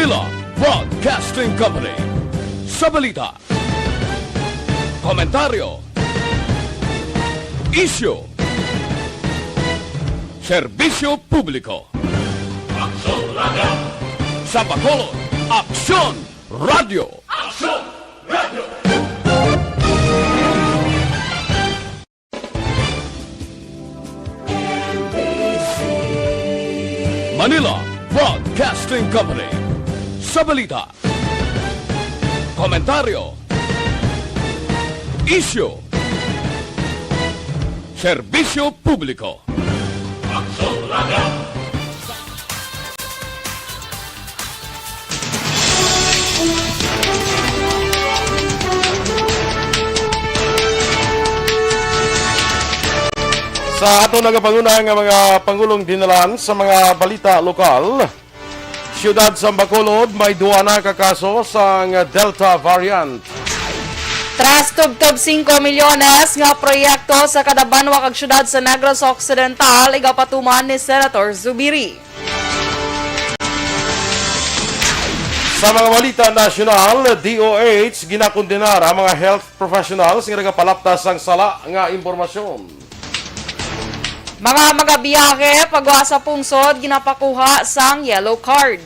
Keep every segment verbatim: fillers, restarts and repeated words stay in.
Manila Broadcasting Company. Sa balita, komentaryo, isyu, serbisyo publiko. Aksyon Radio. Sa Bacolod, Aksyon Radio. Aksyon Radio. Manila Broadcasting Company. Sa balita, komentaryo, isyu, serbisyo publiko. Aksyon Radio. Sa ato nagapanguna nga mga pangulong dinalan sa mga balita lokal, siyudad sa Bacolod may duwa na ka kaso sang Delta variant. Tras tubtob singko milyones nga proyekto sa kada banwa kag siyudad sa Negros Occidental igapatuman ni Senator Zubiri. Sa mga balita nasyonal, D O H ginakondenar ang mga health professionals nga nagapalaptas sang sala nga impormasyon. Mga magabiyahe pagwa sa pungsod ginapakuha sang yellow card.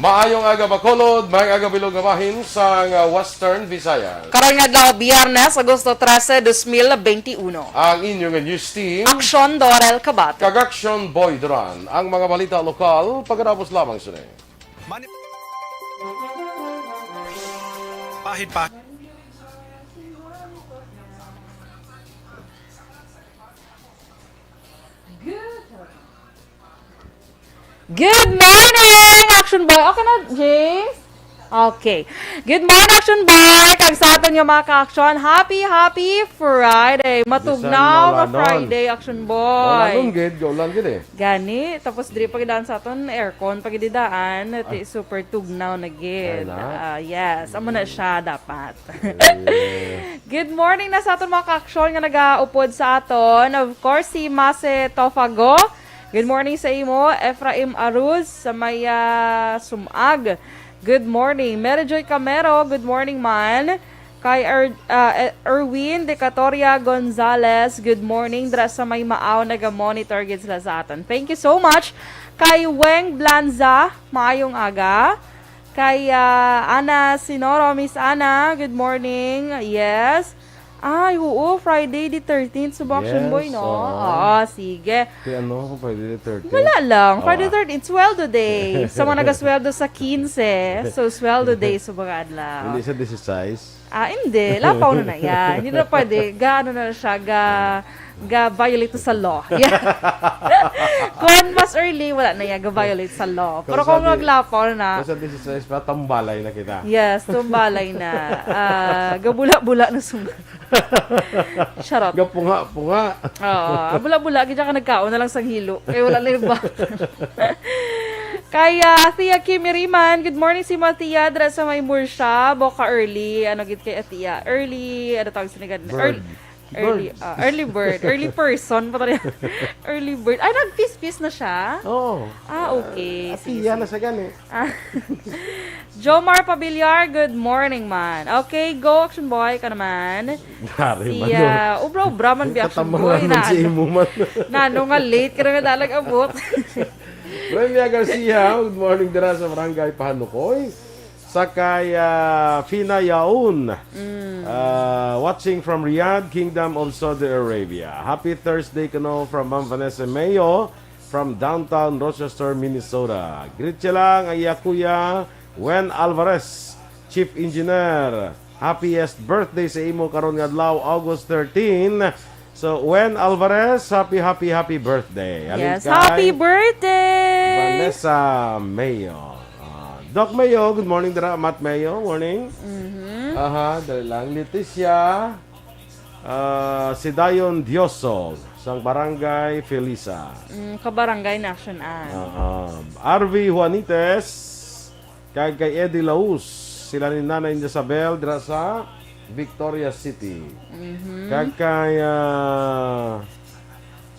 Maayong aga, Bacolod. Maayong aga, bilog nga bahin sang, ah, Western Visayas. Karon nga adlaw, Biyernes, Agosto trese, dos mil benti uno. Ang inyo nga news team, Aksyon Dorel Cabate kag Aksyon Boy Duran. Ang mga balita lokal, pagkatapos lamang sini. Mani-, pahid pa. Good morning, Action Boy. Okay na, James? Okay. Good morning, Action Boy. Kag sa aton nga mga ka-action, happy, happy Friday. Matugnaw nga Friday, Action Boy. Maulan gid, gaulan gid eh. Gani, tapos diri pa gid daan sa aton, aircon pa gid daan, ti super tugnaw na gid. Ay, na? Ah, yes, amo na siya dapat. Yes. Good morning na sa aton mga ka-action nga nagaupod sa aton. Of course, si Mase Tofago. Good morning sa imo, Ephraim Aruz, sa may, ah, Sumag. Good morning. Mary Joy Camero, good morning man. Kay Er-, ah, E-, Erwin Decatoria Gonzalez, good morning. Dira sa may Maaw, naga-monitor gid sila sa aton. Thank you so much. Kay Weng Blanza, maayong aga. Kay, ah, Ana Sinoro, Miss Ana, good morning. Yes. Ay, oo, Friday the thirteenth, subong, Action Boy, no? Oo, sige. Ti ano, kung Friday the thirteenth? Wala lang, Friday the thirteenth, sweldo day. Sa mga nagasweldo sa quince, so sweldo day sa mga adlaw. Hindi sa disisais? Ah, hindi. Lapaw na na yan. Hindi na pwede. Ga, ano na siya, ga, ga-violate sa law. Yeah. Kung mas early, wala na yan. Ga-violate sa law. Pero kung maglapaw na, kung sa disisais pa, tambalay na kita. Yes, tambalay na. Ah, gabula-bula na sum-, Charot. Gapunga-punga. Oo. Bula-bula, gid ka nagkaon na lang sang hilo. Kay wala na iba. Kay, ah, Tia Kimi Riman, good morning si Matia, dira sa may Murcia, Boca early, ano gid kay Tia, early, ano tawag sini gani? Bird. Early, early, bird. Ah, early bird, early person pa talaga. Early bird. Ay, nag-fist-fist na siya? Oo. Ah, okay. Ah, sige, Tia na siya gani. Ah. Jomar Pabiliar, good morning man. Okay, go, Action Boy, ka naman. Dari man, no? Ubra-ubra man, bi, Action Boy, man na, si imo man. Nano nga late ka na nga dalag abot. Remia Garcia, good morning dira sa Barangay Pahanukoy. Sa kay, ah, Fina Yaun, ah, watching from Riyadh, Kingdom of Saudi Arabia. Happy Thursday kuno from Ma'am Vanessa Mayo. From downtown Rochester, Minnesota. Greet siya lang ang iya kuya, Wen Alvarez, Chief Engineer. Happiest birthday sa imo karon nga adlaw, August thirteen. So, Wen Alvarez, happy, happy, happy birthday. Halin kay Vanessa Mayo. Yes, happy birthday! Ah, Doc Mayo, good morning dira. Matt Mayo, morning. Mhm. Aha, dali lang. Leticia, ah, Sidayon Dioso, sang Barangay Felisa. Mm, kabarangay na siya na. Ah, ah. R V Juanites, kag kay Eddie Laus, sila ni Nanay Isabel, dira sa Victoria City. Mhm. Kag kay, ah,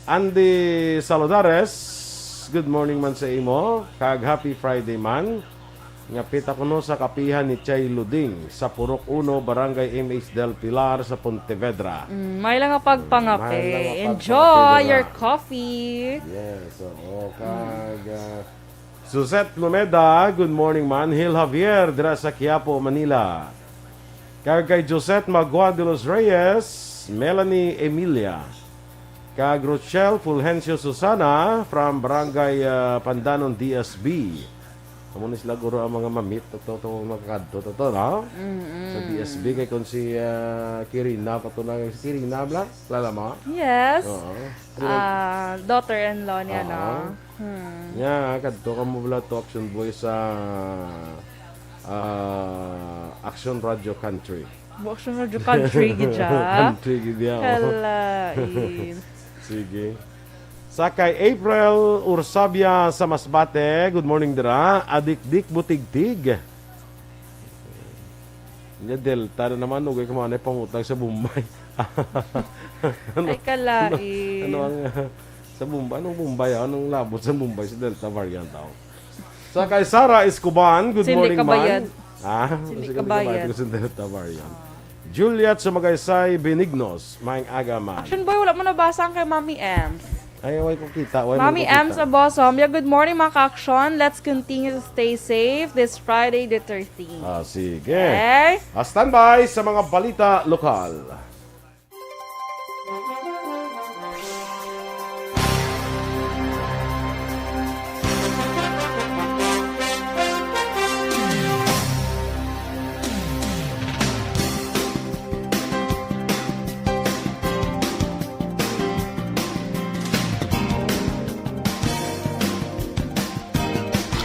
Andy Saludares, Good morning man sa imo, kag happy Friday man. Nga pita kuno sa kapihan ni Chay Luding sa Purok Uno, Barangay M H del Pilar sa Pontevedra. Mm, may lang nga pagpangape. Mm, may lang nga pagpangape, Enjoy your diba? Coffee. Yes, oo. Kag, ah, Suzette Lumeda, good morning, man. Hil Javier, dira sa Quiapo, Manila. Kag kay Josette Magua de los Reyes, Melanie Emilia. Kag Rochelle Fulgencio Susana from Barangay, ah, Pandanon, D S B. Amo ni sila guro ang mga mamit, to, to, to, makakadto, to, to, no? Mm-mm. Sa D S B, kay kung si, ah, Kirina, pa to na, si Kirina, bla? Kilala mo? Yes. Oo. Sila Ah, daughter-in-law niya, Oo. no? Hmm. Nya, kadto ka mo bala to, Action Boy, sa, ah, Action Radio Country. Buok siya nga country gid siya. Country gid niya, oh. Kalain. Sige. Sa kay April Ursabia sa Masbate, good morning dira. Adikdik butigtig. Nya Delta na naman, ugay ka mga pangutang sa Bombay. Ano, Ay, kalain. ano, ano ang, ah, sa Bombay? Anong Bombay, ah? Anong labot sa Bombay sa Delta variant, daw? Sa kay Sarah Escoban, good Sili morning, kabayad. man. Ah, Sili Sili kabayad. kabayad ko sa Delta variant. Juliet sa Magaysay, Benignos, maayong aga, man. Action Boy, wala mo nabasa ang kay Mami Ems. Ay, way ko kita, way Mami mo ko Ems kita. Abosom, yeah, good morning, mga ka-action. Let's continue to stay safe this Friday the thirteenth. Ah, sige. Okay? Ah, standby sa mga balita lokal.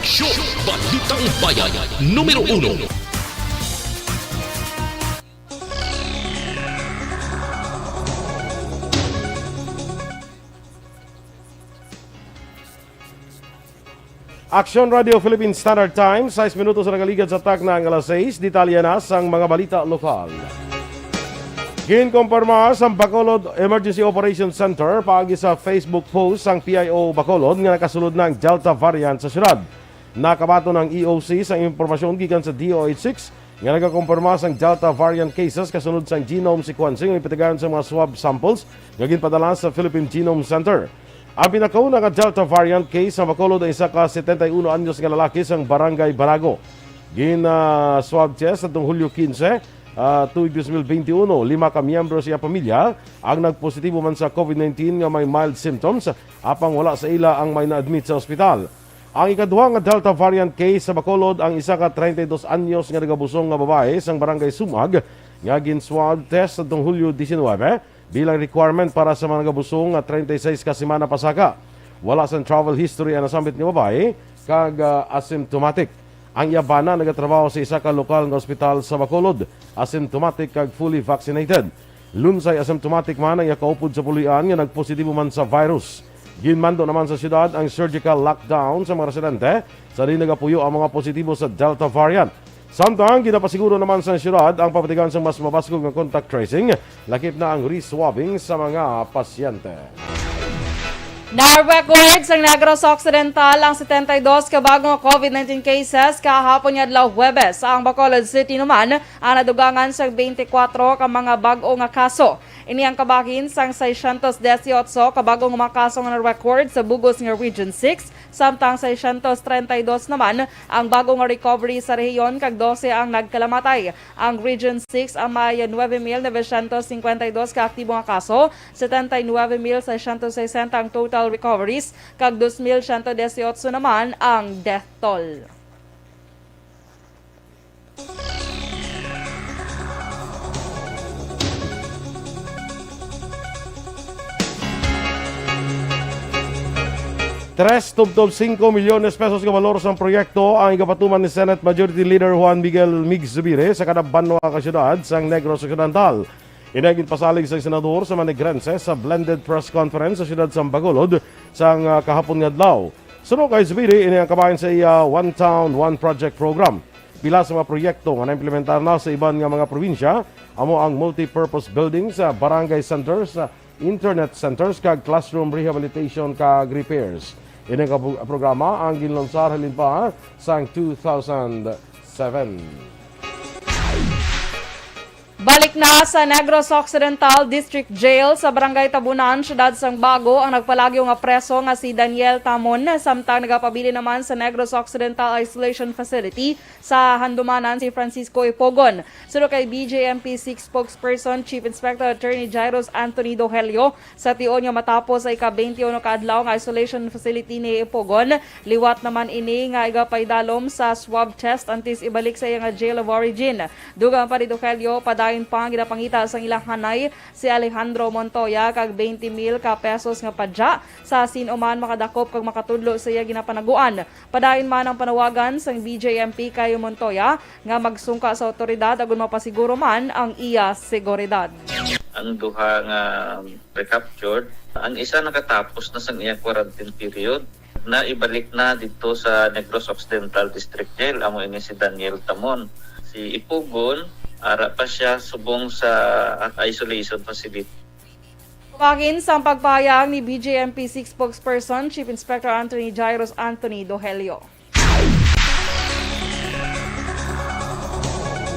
Aksyon! Balitang Bayan, numero uno. Action Radio Philippine Standard Time, sais minutos ang nagaligad sa takna nga alas sais. Detalye na sang mga balita lokal. Ginkumpirma sang Bacolod Emergency Operations Center paagi sa Facebook post sang P I O Bacolod nga nakasulod na ang Delta variant sa syudad. Nakabaton ang E O C sang impormasyon gikan sa D O H six nga nagakumpirma sang Delta variant cases kasunod sang genome sequencing nga ipatigayon sa mga swab samples nga ginpadala sa Philippine Genome Center. Ang pinakauna nga Delta variant case sa Bacolod ay isa ka setenta y uno anyos nga lalaki sang Barangay Banago. Gin, ah, swab test atong Hulyo quince, ah, tuig dos mil benti uno. Lima ka miyembro sa iya pamilya ang nagpositibo man sa COVID nineteen nga may mild symptoms, apang wala sa ila ang may na-admit sa ospital. Ang ikaduha nga Delta variant case sa Bacolod ang isa ka treinta y dos anyos nga nagabusong nga babayi sang Barangay Sumag nga gin-swab test adtong Hulyo diecinuebe bilang requirement para sa mga nagabusong nga treinta y seis ka semana pasaka. Wala sang travel history ang nasambit nga babayi kag, ah, asymptomatic. Ang iya bana nagatrabaho sa isa ka lokal nga ospital sa Bacolod, asymptomatic kag fully vaccinated. Lunsay asymptomatic man ang iya kaupod sa puloy-an nga nagpositibo man sa virus. Ginmando naman sa siyudad ang surgical lockdown sa mga residente sa diin nagapuyo ang mga positibo sa Delta variant. Samtang ginapasiguro naman sa siyudad ang pamatigan sa mas mabaskog nga contact tracing, lakip na ang re-swabbing sa mga pasyente. Na-record sa Negros Occidental ang setenta y dos ka bagong COVID nineteen cases kahapon nga adlaw Huwebes. Ang Bacolod City naman ang nadugangan sa twenty-four ka mga bag-o nga kaso. Ini ang kabahin sang seiscientos dieciocho ka bag-o nga mga kaso nga na-record sa bug-os nga Region six, samtang seiscientos treinta y dos naman ang bag-o nga recovery sa rehiyon kag dose ang nagkalamatay. Ang Region six ang may nuebe mil novecientos cincuenta y dos ka aktibo nga kaso, setenta y nuebe mil seiscientos sesenta ang total recoveries, kag dos mil siyento dieciocho naman ang death toll. Tres tubtob singko milyones pesos nga balor sang proyekto ang igapatuman ni Senate Majority Leader Juan Miguel Mig Zubiri sa kada banwa ka syudad sang Negros Occidental. Ini ang ginpasalig sang senador sa mga Negrense sa blended press conference sa siyudad sang Bacolod sang, ah, kahapon nga adlaw. Suno kay Zubiri, ini ang kabahin sa iya One Town, One Project program. Pila sa mga proyekto nga naimplementar na sa iban nga mga probinsya amo ang multi-purpose buildings, barangay centers, internet centers, kag classroom rehabilitation kag repairs. Ini nga pro-, programa ang ginlansar halin pa sang two thousand seven. Balik na sa Negros Occidental District Jail sa Barangay Tabunan, siyudad sang Bago, ang nagpalagyo nga preso nga si Daniel Tamon, samtang nagapabilin naman sa Negros Occidental Isolation Facility sa Handumanan si Francisco Ipogon. Suno kay B J M P six spokesperson Chief Inspector Attorney Jairus Anthony Dohelio, sa tion nga matapos sa ika-twenty-one ka adlaw nga isolation facility ni Ipogon, liwat naman ini nga igapaidalom sa swab test antes ibalik sa iya nga jail of origin. Dugang pa ni Dohelio, padayon pa ang ginapangita sang ilang hanay si Alejandro Montoya kag twenty mil ka pesos nga padya sa sin-o man makadakop kag makatudlo sa iya ginapanaguan. Padayon man ang panawagan sang B J M P kay Montoya nga magsungka sa awtoridad agod mapasiguro man ang iya seguridad. Ang duha nga recaptured, ang isa nakatapos na sang iyang quarantine period. Naibalik na dito sa Negros Occidental District Jail, amo ini si Daniel Tamon. Si Ipugon, ara pa siya subong sa isolation facility. Bahin sang pagpahayag ni B J M P six spokesperson, Chief Inspector Attorney Jairus Anthony Dohelio.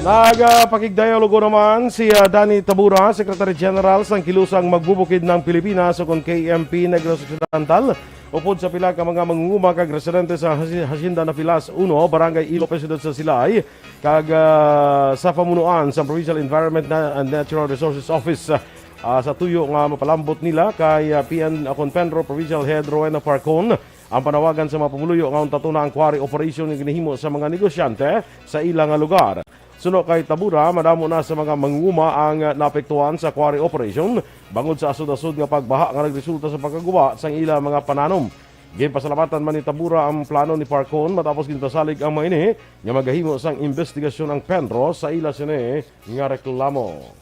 Nagapakigdialogo naman si, ah, Danny Tabura, Secretary General sang Kilusang Magbubukid ng Pilipinas, o kon K M P Negros Occidental, upod sa pila ka mga mangunguma kag residente sa Hasi-, Hacienda Nafilas uno, Barangay Ilo Pes, Siyudad sa Silay, kag, ah, sa pamunuan sa Provincial Environment na-, and Natural Resources Office, ah, sa tuyo nga mapalambot nila kay, ah, P N, ah, kon PENRO Provincial Head Rowena Farcon, ang panawagan sa mga pumuluyo nga untaton na ang quarry operation nga ginahimo sa mga negosyante sa ila nga lugar. Suno kay Tabura, madamo na sa mga mangunguma ang naapektuhan sa quarry operation bangod sa asod-asod nga pagbaha nga nagresulta sa pagkaguba sang ila mga pananom. Ginpasalamatan man ni Tabura ang plano ni Farcon matapos ginpasalig ang mga ini nga magahimo sang imbestigasyon ang PENRO sa ila sini nga reklamo.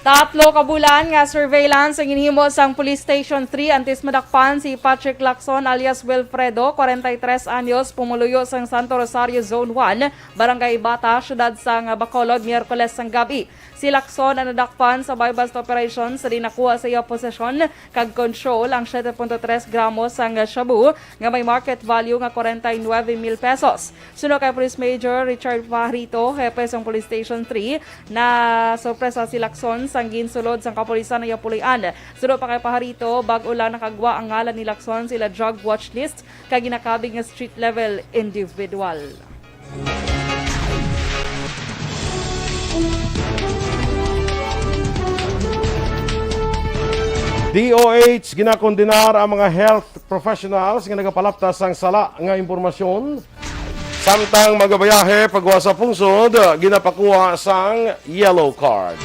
Tatlo ka bulan nga surveillance ang ginhimo sang Police Station three antes madakpan si Patrick Lacson alias Wilfredo, forty-three anyos, pumuluyo sang Santo Rosario Zone one, Barangay Bata, siyudad sang Bacolod, Miyerkules sang gabi. Si Lacson ang nadakpan sa buy-bust operation sa di nakuha sa iya posesyon kag control ang siete punto tres gramo sang shabu nga may market value nga forty-nine mil pesos. Suno kay Police Major Richard Pajarito, hepe sang Police Station three, nasorpresa si Lacson sang ginsulod sang kapulisan nga iya puloy-an. Suno pa kay Pajarito, bag-o lang nakagwa ang ngalan ni Lacson sa ila drug watch list kag ginakabig nga street level individual. D O H ginakondenar ang mga health professionals nga nagapalapta sang sala nga impormasyon. Samtang magabayahe pagwa sa pungsod, ginapakuha sang yellow card.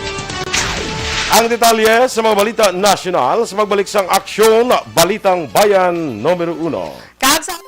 Ang detalye sa mga balita nasyonal sa pagbalik sang Aksyon Balitang Bayan numero uno. Kag sa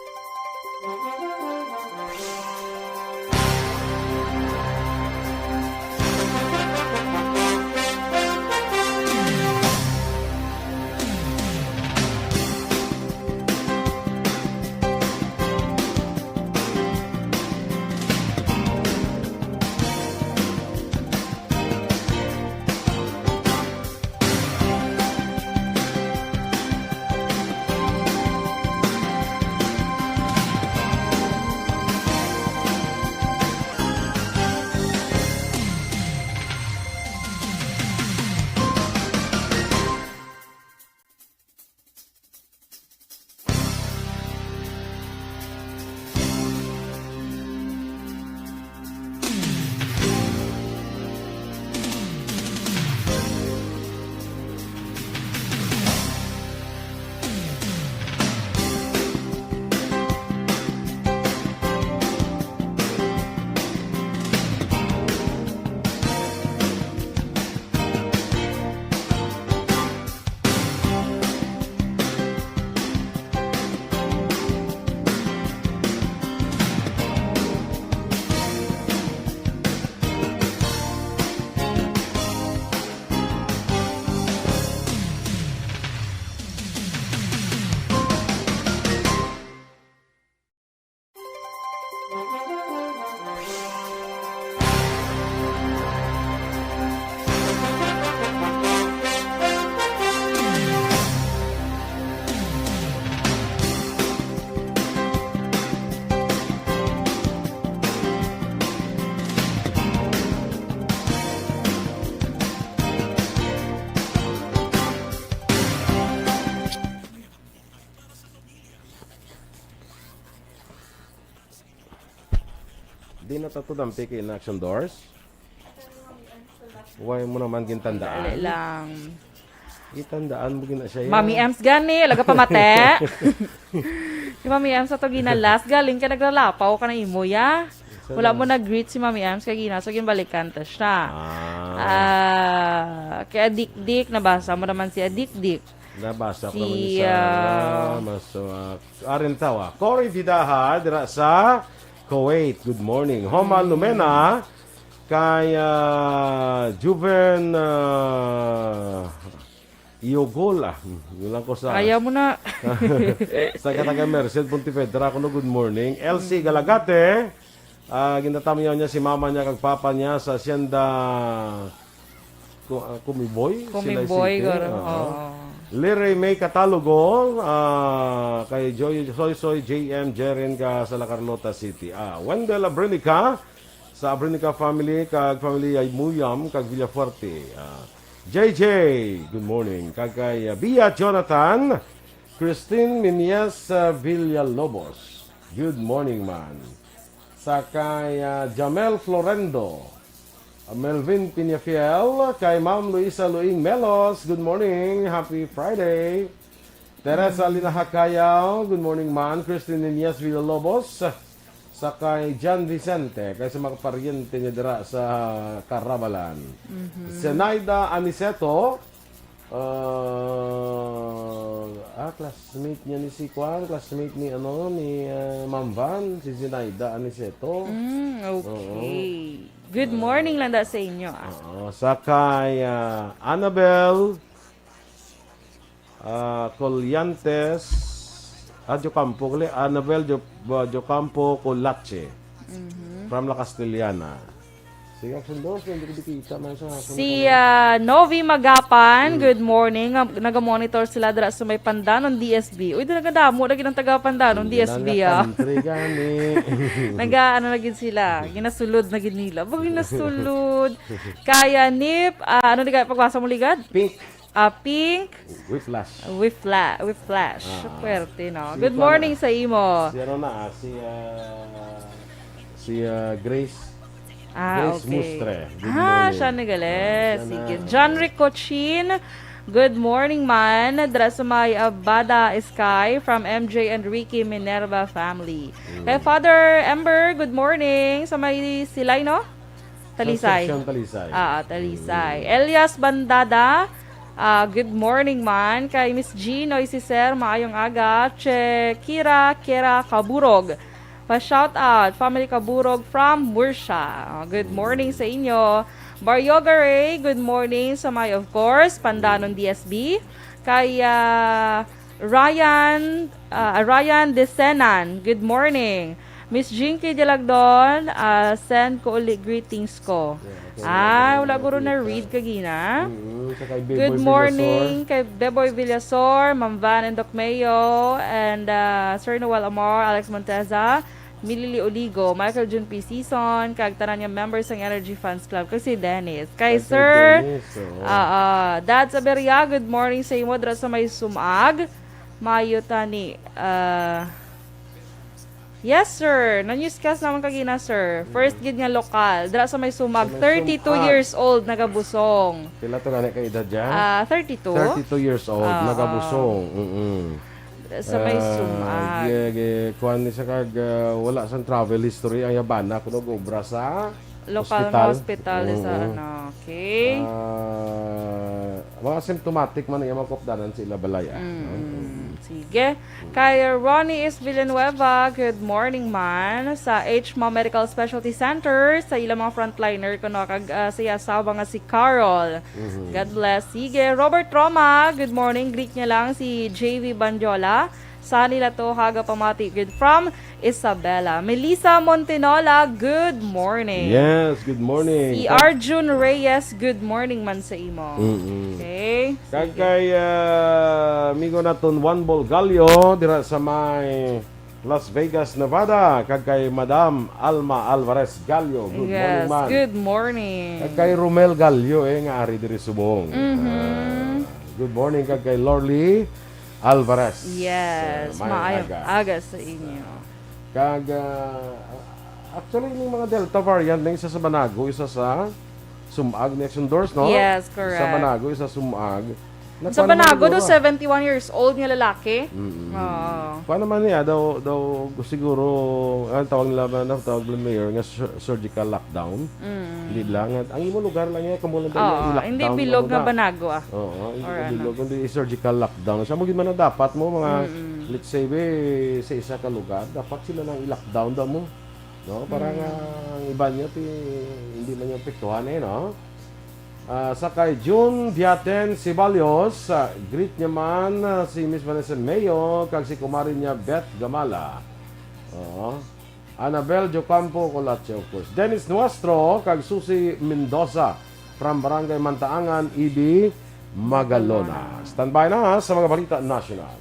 Di na tato dampi kay Inaction Doors. Why mo naman gintandaan? Dali lang. Gintandaan mo gina siya. Mami Ems gani, laga pamate. Si Mami Ems ato gina last, galing ka naglalapaw ka na imo ya. Wala mo nag-greet si Mami Ems kay gina, so ginbalikan ta siya. Ah. Ah, kay Adikdik, nabasa mo naman si Adikdik. Nabasa ko Si, naman ni Sarah. ah, Mas uh, Arintawa. Cory Vidaha, dira sa Kuwait. Good morning. Homa Lumena, kay ah, Juven ah, Iogol. Ah, yun lang ko sa... Kaya mo na. Sa Kataga Merced Pontevedra, kuno good morning. L C Galagate, ah, ginatamyaw niya si mama niya kag papa niya sa Hacienda Ku- ah, Kumiboy. Silay Kumiboy, City. garo. Oo. Oo. Lire May Catalogo, ah, kay Joy, Soy Soy, J M, Jeren ka sa La Carlota City. Ah, Wendell Abrinica sa Abrinica family, kag family ay Muyam, kag Villafuerte. Ah, J J, good morning. Kag kay ah, Bia Jonathan, Christine Minies ah, Villalobos. Good morning, man. Sa kay ah, Jamel Florendo, ah, Melvin Piñafiel, kay Ma'am Luisa Luing Melos, good morning, happy Friday. Teresa Lina Hacayaw, good morning, man. Christine Nunez Villalobos, sa kay John Vicente, kay sa mga paryente niya dira sa Karabalan. Zenaida Aniceto, ah, ah, classmate niya ni si Kwan, classmate ni, ano, ni ah, Ma'am Van, si Zenaida Aniceto. Mm, okay. Good morning lang da sa inyo. Ah. Oo, sa kay ah, Annabel ah, Colliantes, ah, Diocampo, gali, Annabel Dio, ah, Diocampo Colache. From La Castellana. Sige, Action Doors, hindi ko dikita man sa Si ah, Novi Magapan, good morning. Nag- Nagamonitor sila dira sa may Pandanon D S B. Uy, di nagadamo na gid ang taga Pandanon D S B, ah. Country gani. Naga, ano na gid sila? Ginasulod na gid nila. Ba, ginasulod. Kaya, Nip, ah, ano di ka pagbasa mo ligad? Pink Ah, Pink, Whiplash. Whifla, Whiflash. Ah. Swerte, no? Si Good Juana. Morning sa imo. Si ano na, ah, si, ah, si ah, Grace. Ah, Grace okay. Mustre. Good Ah, morning. siya ni Gales. Ah, siya Sige. na. John Ricochin, good morning, man. Dra sa may Abada Sky from M J and Ricky Minerva family. Mm. Kay Father Ember, good morning. Sa may Silay, no? Talisay. Concepcion, Talisay. Ah, Talisay. Elias Bandada, ah, good morning, man. Kay Miss G, Noisy Sir, maayong aga. Che Kira, Kira Kaburog. Pa-shout out, family Kaburog from Murcia. Ah, good morning sa inyo. Baryoga Ray, good morning sa may, of course, Pandanon D S B. Kay ah, Ryan, ah, Ryan Desenan, good morning. Miss Jinky Dialagdon, ah, send ko uli greetings ko. Yeah, okay. Ah, wala guro na read kagina. Mm, sa kay Beboy Good Villasor. Morning kay Beboy Villasor, Ma'am Van and Doc Mayo, and ah, Sir Noel Amor, Alex Monteza, Milili Oligo, Michael Jun P. Season, kag tanan nga members sang Energy Fans Club, kag si Dennis. Kay Kay Sir, Dennis, oo. ah, ah, Dad Saberia, good morning sa imo dra sa may Sumag. Mayo tani. Ah, yes, sir. Na-newscast naman kagina, sir. First gid nga lokal. Dra sa may Sumag, Sa may thirty-two Sumag. Years old, nagabusong. Pila to gani ka edad dyan? Ah, thirty-two. Thirty-two years old, Ah, nagabusong. Mm-mm. Sa may Ah, Sumag. gi- gi- kuwan ni sa kag, ah, wala sang travel history ang yabana kuno gobra sa Local hospital. Hospital sa Oo. ano. Okay. Ah, mga symptomatic man ang iyang mga kaupdanan sa ila balay, ah. Mm, sige. Kay Ronnie is Villanueva, good morning man. Sa H M O Medical Specialty Center, sa ilang mga frontliner ko no, kag ah, sa iya asawa nga si Carol. Mhm. God bless. Sige, Robert Roma, good morning. Greet niya lang si J V Bandiola. Sa nila to, haga pamati. Good from Isabela. Melissa Montenola, good morning. Yes, good morning. Si Arjun Reyes, good morning man sa imo. Mm-mm. Okay. Kag kay ah, amigo naton Juan Bolgallo dira sa may Las Vegas, Nevada, kag kay Madam Alma Alvarez Gallo. Good morning, Yes, man. Good morning. Kag kay Romel Gallo, eh, nga ari diri subong. Mhm. Ah, good morning kag kay Lorly Alvarez. Yes, Ah, maayong aga. Aga sa inyo. Kag ah, Actually, yung mga Delta variant, na isa sa Banago, isa sa Sumag, next endorse, no? Yes, correct. Sa Banago, isa Sumag. Sa Banago, do, seventy-one years old nga lalaki. Mm-mm. Oo. Kuha naman niya, daw, daw, siguro, ang tawag nila ba, na tawag nila, Mayor, nga sur-, surgical lockdown. Mm. Hindi lang, ang imo lugar lang niya, kamo lang tayo Oo, i-lockdown hindi bilog mo nga na. Banago, ah. Oo, hindi Or ano. bilog, hindi surgical lockdown. Siya mo gid man na dapat mo, mga, Mm-mm. let's say, we, sa isa ka lugar, dapat sila nang i-lockdown daw mo. No? Para Mm. nga ang iba niya, ti, hindi man yung apektuhan eh, no? Ah, sa kay June Diaten Ceballos, ah, greet niya man, ah, si Miss Vanessa Mayo, kag si kumari niya Beth Gamala. Oo. Annabel Jocampo Colache, of course. Dennis Nuestro, kag Susie Mendoza, from Barangay Mantaangan, Ibi, Magalona. Standby na sa mga balita nasyonal.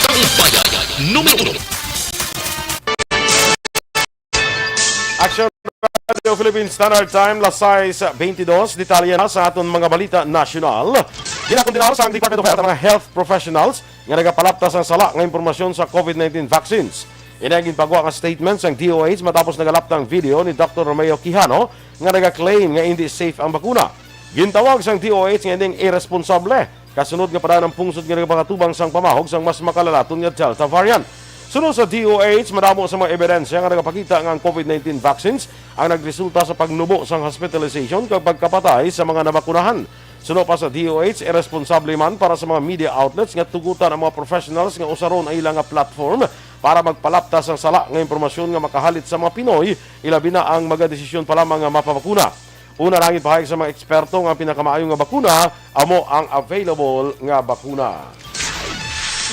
Balitang Bayan, numero uno. Action Radio Philippine Standard Time, las sais bentidós. Detalye na sa aton mga balita nasyonal. Ginakondenar sang Department of Health ang mga health professionals nga nagapalapta sang sala nga impormasyon sa COVID nineteen vaccines. Ini ang ginpagwa nga statement sang D O H matapos nagalapta ang video ni Doctor Romeo Quijano nga nagaklaim nga indi safe ang bakuna. Gintawag sang D O H nga ining iresponsable, kasunod nga padaan ang pungsod nga nagapakatubang sang pamahog sang mas makalalaton nga Delta variant. Suno sa D O H, madamo sa mga ebidensya nga nagapakita nga ang COVID nineteen vaccines ang nagresulta sa pagnubo sang hospitalization kag pagkapatay sa mga nabakunahan. Suno pa sa D O H, iresponsable man para sa mga media outlets nga tugutan ang mga professionals nga usaron ang ila nga platform para magpalapta sang sala nga impormasyon nga makahalit sa mga Pinoy, ilabi na ang magadesisyon pa lamang nga mapabakuna. Una ra ang ginpahayag sa mga eksperto nga ang pinakamaayo nga bakuna amo ang available nga bakuna.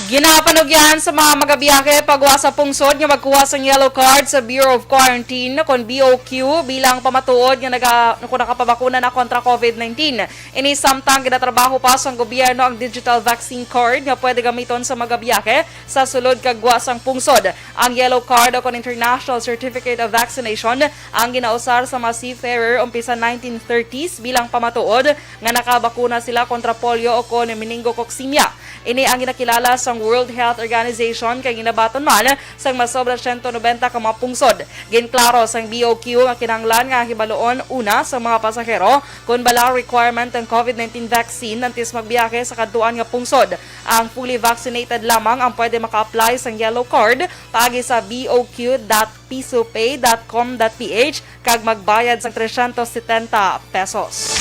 Ginapanugyan sa mga magabiyahe pagwa sa pungsod nga magkuha sang yellow card sa Bureau of Quarantine, kon B O Q, bilang pamatuod nga naga-, kung nakapabakuna na kontra COVID nineteen. Ini samtang ginatrabaho pa sang gobyerno ang digital vaccine card nga pwede gamiton sa magabiyahe sa sulod kag gwa sang pungsod. Ang yellow card o kon International Certificate of Vaccination ang ginausar sa mga seafarer umpisa nineteen thirties bilang pamatuod nga nakabakuna sila kontra polio o kon meningococciemia. Ini ang ginakilala sang World Health Organization kay ginabaton man sang mas sobra siyento nobenta ka mga pungsod. Ginklaro sang B O Q nga kinahanglan nga hibaluon una sa mga pasahero kon bala requirement ang COVID nineteen vaccine antes magbiyahe sa kadtuan nga pungsod. Ang fully vaccinated lamang ang pwede maka-apply sang yellow card paagi sa B O Q dot pisopay dot com dot P H kag magbayad sang trescientos setenta pesos.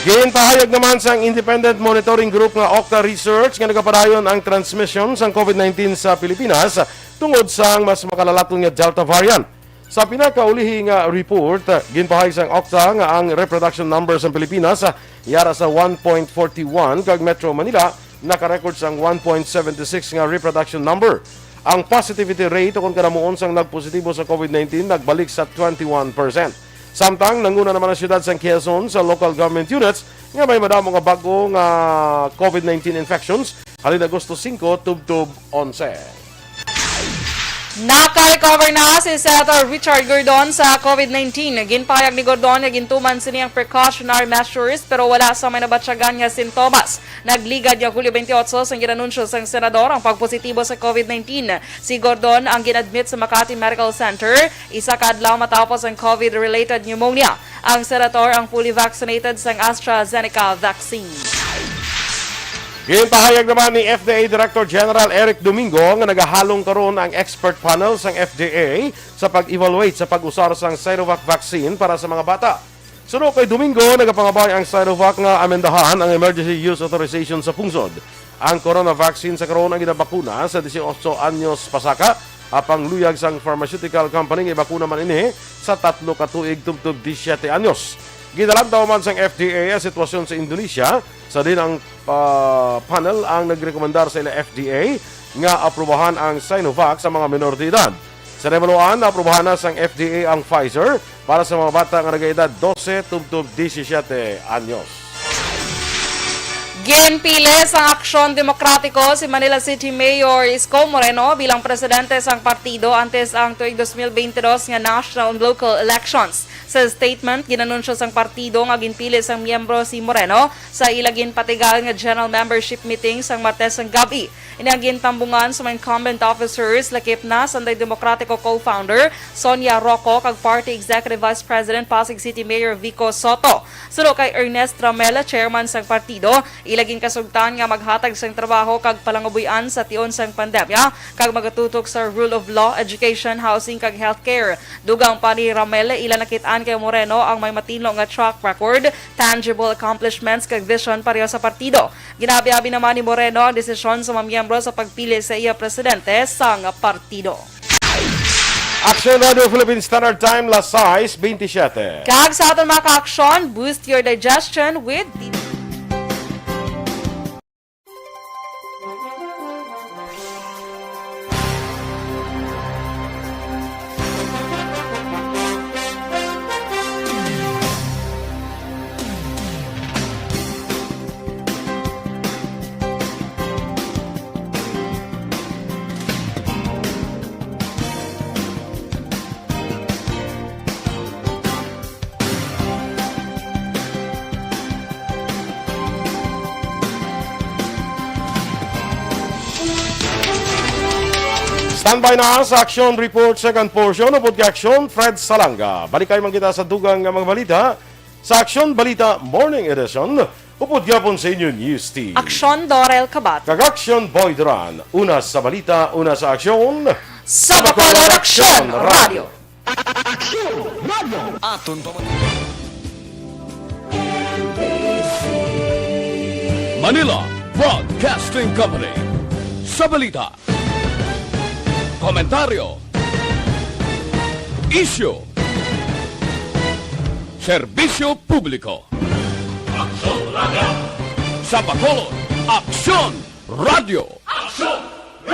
Ginpahayag naman sang Independent Monitoring Group nga Octa Research nga nagapadayon ang transmisyon sang COVID nineteen sa Pilipinas tungod sang mas makalalaton nga Delta variant. Sa pinakaulihi nga report, ginpahayag sang Octa nga ang reproduction number sa Pilipinas yara sa one point forty-one, kag Metro Manila naka-record sang one point seventy six nga reproduction number. Ang positivity rate, o kon kanamuon sang nagpositibo sa COVID nineteen, nagbalik sa twenty-one percent. Samtang nanguna naman ang siyudad sang Quezon sa local government units nga may madamo nga bag-o nga COVID nineteen infections halin Agosto singko tubtob onse. Naka-recover na si Senator Richard Gordon sa COVID nineteen. Ginpahayag ni Gordon nga gintuman sini ang precautionary measures, pero wala sa may nabatyagan nga sintomas. Nagligad nga Hulyo twenty-eight sang ginanunsyo sang senador ang pagpositibo sa COVID nineteen. Si Gordon ang gin-admit sa Makati Medical Center isa ka adlaw matapos ang COVID-related pneumonia. Ang senator ang fully vaccinated sang AstraZeneca vaccine. Ginpahayag naman ni F D A Director General Eric Domingo nga nagahalong karon ang expert panel sang F D A sa pag-evaluate sa pag-usar sang Sinovac vaccine para sa mga bata. Suno kay Domingo, nagapangabay ang Sinovac nga amendahan ang emergency use authorization sa pungsod. Ang corona vaccine sa karon ang ginabakuna sa dieciocho anyos pasaka, apang luyag sang pharmaceutical company nga ibakuna man ini sa tatlo ka tuig tubtob disiyete anyos. Ginalantaw man sang F D A ang sitwasyon sa Indonesia, sa diin ang, ah, panel ang nagrekomendar sa ila F D A nga aprubahan ang Sinovac sa mga menor de edad. Sa nahibaluan, naaprubahan na sang F D A ang Pfizer para sa mga bata nga nagaedad dose tubtob disisiete anyos. Ginpili sang Aksyon Demokratiko si Manila City Mayor Isko Moreno bilang presidente sang partido antes ang tuig dos mil bentidós nga national and local elections. Sa statement, ginanunsyo sang partido nga ginpili sang miyembro si Moreno sa ila ginpatigal nga general membership meeting sang Martes sang gab-i. Ini ang gintambungan sa mga incumbent officers, lakip na sang Demokratiko co-founder Sonia Roco kag Party Executive Vice President Pasig City Mayor Vico Soto. Suno kay Ernest Ramel, chairman sang partido, ila ginkasugtan nga maghatag sang trabaho kag palangabuy-an sa tion sang pandemya, kag magatutok sa rule of law, education, housing, kag healthcare. Dugang pa ni Ramel, ila nakit-an kay Moreno ang may matinlo nga track record, tangible accomplishments, kag vision pareho sa partido. Ginabi-abi naman ni Moreno ang desisyon sa mga miyembro sa pagpili sa iya presidente sang partido. Aksyon Radio Philippine Standard Time, las sais bentisiete. Kag sa aton mga ka-aksyon, boost your digestion with Standby na sa Aksyon Report, second portion, upod kay Aksyon Fred Salanga. Balikay man kita sa dugang nga mga balita sa Aksyon Balita Morning Edition. Upod gyapon sa inyo News Team. Aksyon Dorel Kabat. Kag Aksyon Boy Duran. Una sa balita, una sa aksyon. Sa Bacolod Aksyon Radio. Aksyon Radio. Aton pa man. Manila Broadcasting Company. Sa balita, komentaryo, isyu, serbisyo publiko. Aksyon Radio. Sa Bacolod, Aksyon Radio. Aksyon